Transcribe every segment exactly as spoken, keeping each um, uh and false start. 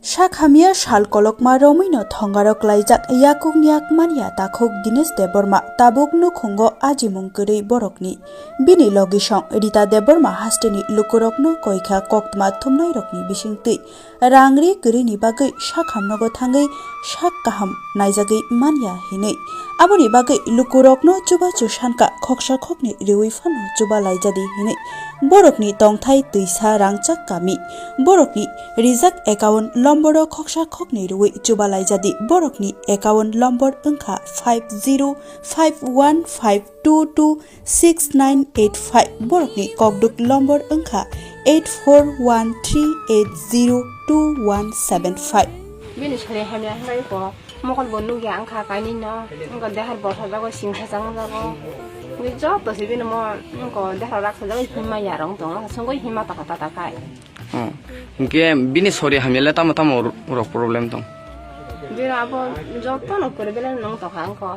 Sak hamya sal kolokma romwino thongaro klaijak yakung yak manya takhuk Dinesh Debbarma tabuk nukhungo ajimung kwrwi borokni. Bini logisong Rita Debbarma hasteni lukurokno koikha koktma thumnairokni bisingtwi rang ri kwrwini bagwi sak hamnogo thangwi sak kaham naijagwi manya hinwi. Aboni bagwi lukurokno chubachu sankha khoksa khokni riwi phano chuba laijadi hinwi. Borokni tongthai twisa rangchak kami. Borokni rijak account lomboro khoksa khokni riwi chuba laijadi. Borokni account lombor wngkha five zero five one five two two six nine eight five. Borokni kokduk lombor wngkha eight four one three eight zero two one seven five. Bini sari hamya hinwi ko. Mokol bo nugya wngkha kainwi no, wngkha dehar bor sajagwi sing sajak wngjago. Wngwi joto se bini mo wngkha dehar rak sajagwi himma yarok wng tongo, songwi himma taka tata khai. Hmm. Hwnkhe bini sori hamya le tamo tamo rok problem tong? Bini abo joto no kwrwi belai no wng tongkha wngkha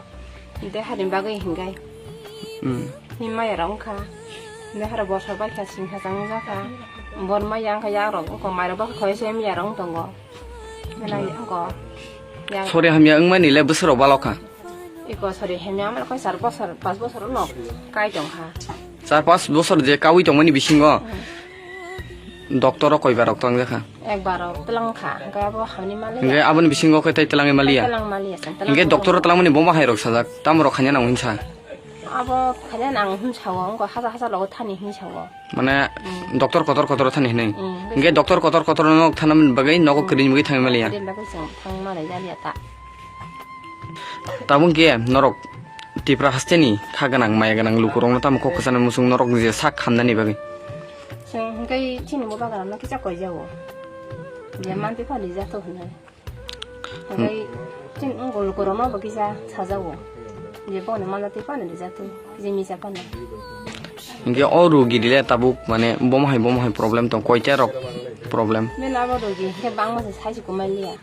dehar ni bagwi hinkhai. Hmm. Himma yarok wngkha dehar bor sabai kha sing sajak wngjakha. Bor ma yang kha yarok wngkha mairok bakha khoi se himma yarok wng tongo. Belai wngkha. Yang sori hamya wngmani le bwswrok balokha. Iko sori hamya wngmani koi char bosor, pas bosor no kai tongkha. Char pas bosor je kaui tongmani bisingo Hmm. Doctor o koi barok tong jakha? Ek barok twlang kha, hwnkhe abo hamni maliya. Hwnkhe aboni bisingo khe tai twlangwi maliya? Twlang maliya, twlang Hwnkhe maliya. Doctor o twlangmani bomo hai rok sajak, tamo rok khanya nang hinsa? Abo khanya nang hinsa o, wngkha haja haja logo thani hinwi sa o. Mane Hmm. Doctor kotor kotor thani hinwi. Hmm, Hwnkhe doctor kotor kotor no thana bagwi nogo Hmm. kwrwini bagwi thangwi maliya. Kwrwini bagwi chwng thangwi malai jaliya ta. Tabuk khe norok Tipra hasteni kha gwnang maya gwnang lukurokno tamo kok kwchana muchung norok je sak hamnani bagwi. Chwng hwnkhe chini bo bagarano kisa koi jago. Je Hmm. manti phali jato hwnwi. Hwnkhe chini wngkha lukurokno bo kisa sajago. Je boni mano twi phano rijak twi, kisa misa phano. Hwnkhe o rugi rile tabuk mane bomo hai bomo hai problem tong koita rok problem. Bini abo rugi hwnkhe bangma se sai se kumai liya.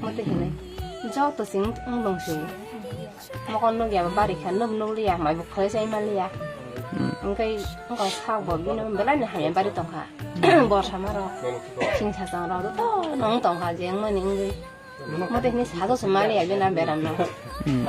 Mote hinwi joto sing wng tong se. Mokol nukya bo bari kha nuk nuk liya mai bo khwlai sai ma liya. Hmm. Hwnkhe wngkha sak bo bini belai ni hamya bari tongkha. Borsa maro sing sachang rok joto no wng tongkha je wngmani wngwi. Mote hinwi sajo se maliya bini beram no. Hmm.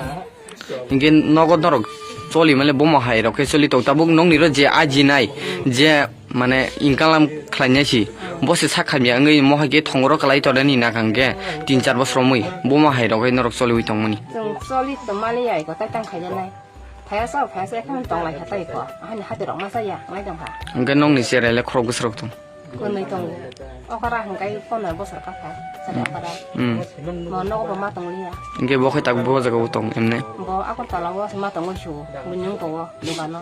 Hingke nogo norok choli male bomo hai rok khe choli tong tabuk nokni ro je ajinai je mane inkalam khlainai si bo se sak hamya wngwi mohai khe thongoro kwlai todani nakang khe tin char bosor romwi bomo hai rok khe norok choliwi tongmani. Chwng choli to maliya iko tai tang khainai. Phaiya sao, phaiya sao, ekhaman tong lai kha tai ko. Ahani hati rok masa ya, ngai tong kha. Hingke nokni cherai le khorok bwswrok tong. Kwnwi tongo. Okra hingkai pondro bosor kakha, chwrai okra. Hmm. Mo nogo bo ma tong liya. Hingke bo khe tak bo jaga o tong emne. Bo Agartala o ma tongo su, buini wng tongo dogano.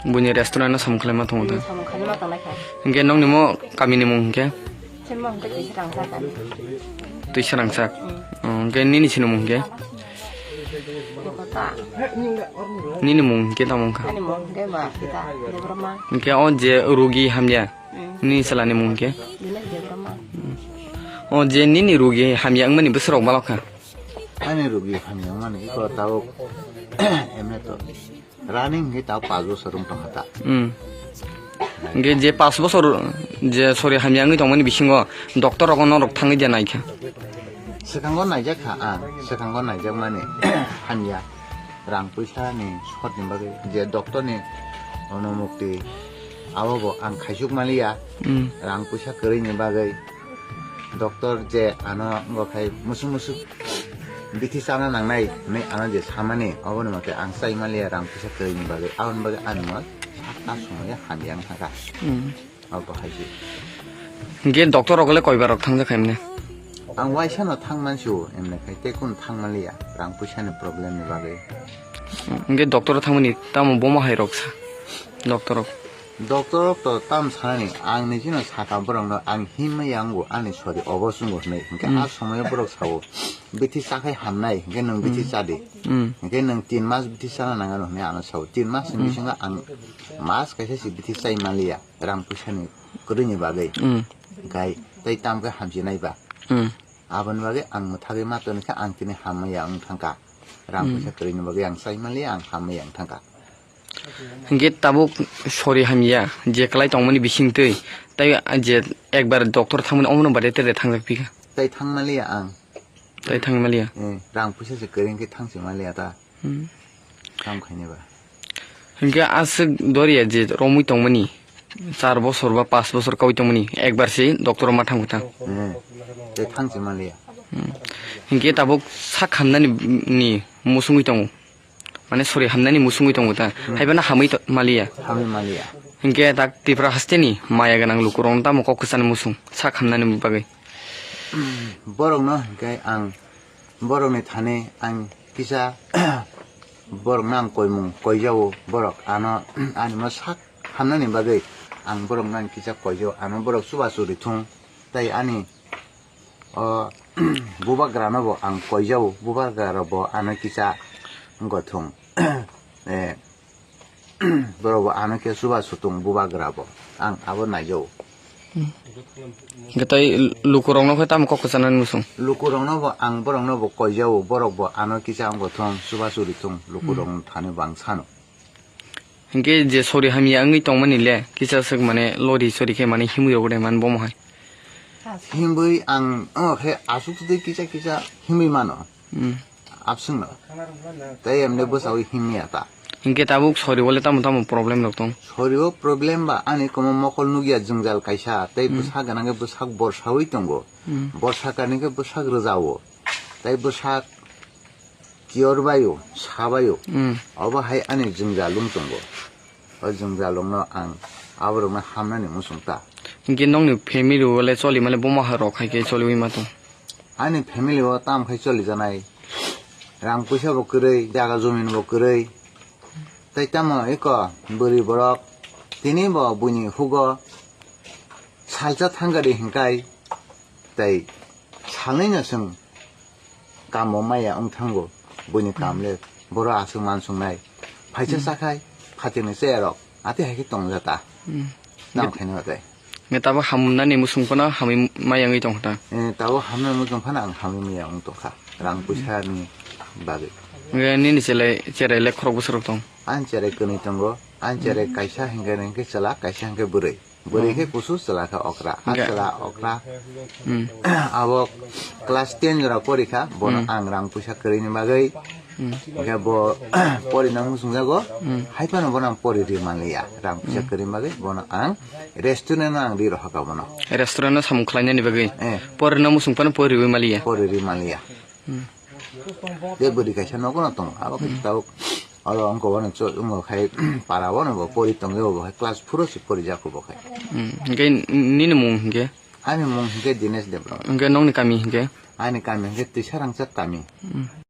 Buini restaurant o samung khlai ma tongo ta. Samung khlai ma tong lai kha. Hingke nokni mo kamini mung hingke? Chini mo hingke twi serang sa kha. Twi serang sak. Hmm. Oh, hingke nini sini mung hingke? Kota. Nini mung hingke tamo wngkha? Ani mung hingke ba kita Debbarma. Hingke o je rugi hamya. Hmm. Nini chwlani mung hingke? Dinesh Debbarma. O je nini rugi hamya wngmani bwswrok balok kha? Ani rugi hamya wngmani iko tabuk emne to running hingke tabuk pash bosor wng tongkha ta. Hmm. Hingke je pash bosor je sori hamya wngwi tongmani bisingo doctor rogo norok thangwi de naikha? Swkango naijak kha ang, swkango naijakmani hamya. Rang puisa ni short ni bagwi je doctor ni onumukti abo bo ang khaisuk maliya. Hmm. Rang puisa kwrwi ni bagwi doctor je ano wngkha khai musuk musuk bithi chana nangnai hinwi ano je samani oboni mote ang chai maliya rang puisa kwrwi ni bagwi aboni bagwi ani mo sakta somoya hamya wngkha kha. Hmm. Abo hai se. Hingke doctor rok le koi bar rok thang jakha emne? Ang waisa no thang mansi o emne khai tei kun thang manliya rang puisa ni problem ni bagwi. Hingke doctor o thangmani tamo bomo hai rok sa doctor rok? Doctor rok to tam sanani ang ni chino saka borok no ang himma yango ani sori obo chungo hinwi hingke Hmm. a somoyo borok sao bithi chakhai hamnai hingke nwng bithi Hmm. chadi Hmm. hingke nwng tin mas bithi chana nangano hinwi ano sao tin mas ni Hmm. bisingo ang mas kaisa si bithi chai manliya. Rang puisa ni kwrwi ni bagwi. Hmm. Hingkhai tei tam khe hamchinai ba. Hmm. Aboni bagwi ang mwthagwi ma tongkha, ang tini hamya wng thangkha. Rang Hmm. puisa kwrwi ni bagwi ang chai manliya, ang hamya wng thangkha. Hingke tabuk sori hamya je kwlai tongmani bisingtwi tei je ekbar doctor thangmani omono bade tere thangjak phi kha. Tai thang maliya ang. Tai thang maliya? Eh, rang puisa se kwrwi khe thang se maliya ta. Hmm. Kam khaini ba. Hinkhe aswk doriya je romwi tongmani, char bosor ba pas bosor kawi tongmani, ekbar se doctor ma thang bwtang. Hmm. Tai thang se maliya. Hmm. Hinkhe tabuk sak hamnani ni musungwi tongo. Mane sori hamnani musungwi tongo ta. Hmm. Haibano hamwi to-, maliya. Hamwi maliya. Hinkhe tak Tripura hasteni maya gwnang lukurokno tamo kok kwchani musung sak hamnani bagwi. Borokno hinkhe ang borokni thani ang kisa borokno ang koimung koijao borok ano ani mo sak hamnani bagwi ang borokno ang kisa koijao ano borok chubachu rithung tei ani O bubagrano bo ang koijao, bubagra bo ano kisa wngkha thung. Eh, borok bo ano khe chuba sutung bubagra bo. Ang abo naijao. Hwnkhe tei lukurokno khe tamo kok kwchanani muchung? Lukurokno bo ang borokno bo koijao, borok bo ano kisa wngkha thung, chuba churi thung, lukurokno thani bo ang sano. Hinkhe je sori hamya wngwi tongmani le, kisa swk mane lori sori khe mane himwi rok de man bomo hai. Himwi ang, oh, khe aswk twi kisa kisa himwi mano. Hmm. Abswkno. Tei emne bwsawi himya ta. Hinkhe tabuk sori o le tamo tamo problem rok tong? Sori o problem ba ani komo mokol nukya jwngjal kaisa, tei Hmm. bwsa gwnang khe bwsak borsawi tongo. Hmm. Borsa kani khe bwsak rwjao. Tei bwsak kiyor baio, sa baio. Hmm. Obo hai ani jwngjal wng tongo. O jwngjal wngno ang aborokno hamnani muchung ta. Hinkhe nokni family o le choli male bomo hai rok hai khe choliwi ma tong? Ani family o tam khai choli janai. Rang puisa bo kwrwi, jaga jomin bo kwrwi. Tei tamo eko bwrwi borok tini bo buini hugo salsa thangari hinkai tei salnwi no chwng kamo maya wng thango. Buini kam le boro aswk man sungnai. Phaisa Hmm. sakhai phatirni chaya rok ati hai khe tongja ta. Hmm. Tam khaino tei. Nge tabo hamnani muchung phano hamwi maya wngwi tong kha ta? Eh, tabo hamnani muchung phano ang hamwi maya wng tong kha. Rang puisa ni bagwi. Nge nini chele, cherai le khorok bwswk rok tong? Ang cherai kwnwi tongo. Ang cherai kaisa hinkhe, hinkhe chwla, kaisa hinkhe bwrwi. Bwrwi khe kusu chwla khe okra. A Hwnkhe chwla okra. Hmm. Abo class ten jora pori kha. Bono Hmm. ang rang puisa kwrwini bagwi. Hmm. Hwnkhe bo porina muchungjago. Hmm. Hai phano bono ang pori ri manliya. Rang puisa Hmm. kwrwini bagwi bono ang restaurant o ang ri rohor kha bono. Restaurant o samung khlainani bagwi. Eh. Porina muchung phano pori ri manliya. Pori ri manliya. Hmm. Je bwrwi kaisa nogo no tongo. Abo khe Hmm. tabuk oro wngkha bono cho-, wngkha khai para bono bo pori tongwi bo khai class four o se pori jako bo khai. Hmm. Hinkhe nini mung hinkhe? Ani mung hinkhe Dinesh Debbarma. Hinkhe nokni kami hinkhe? Ani kami hinkhe Twisarangchak kami. Hmm.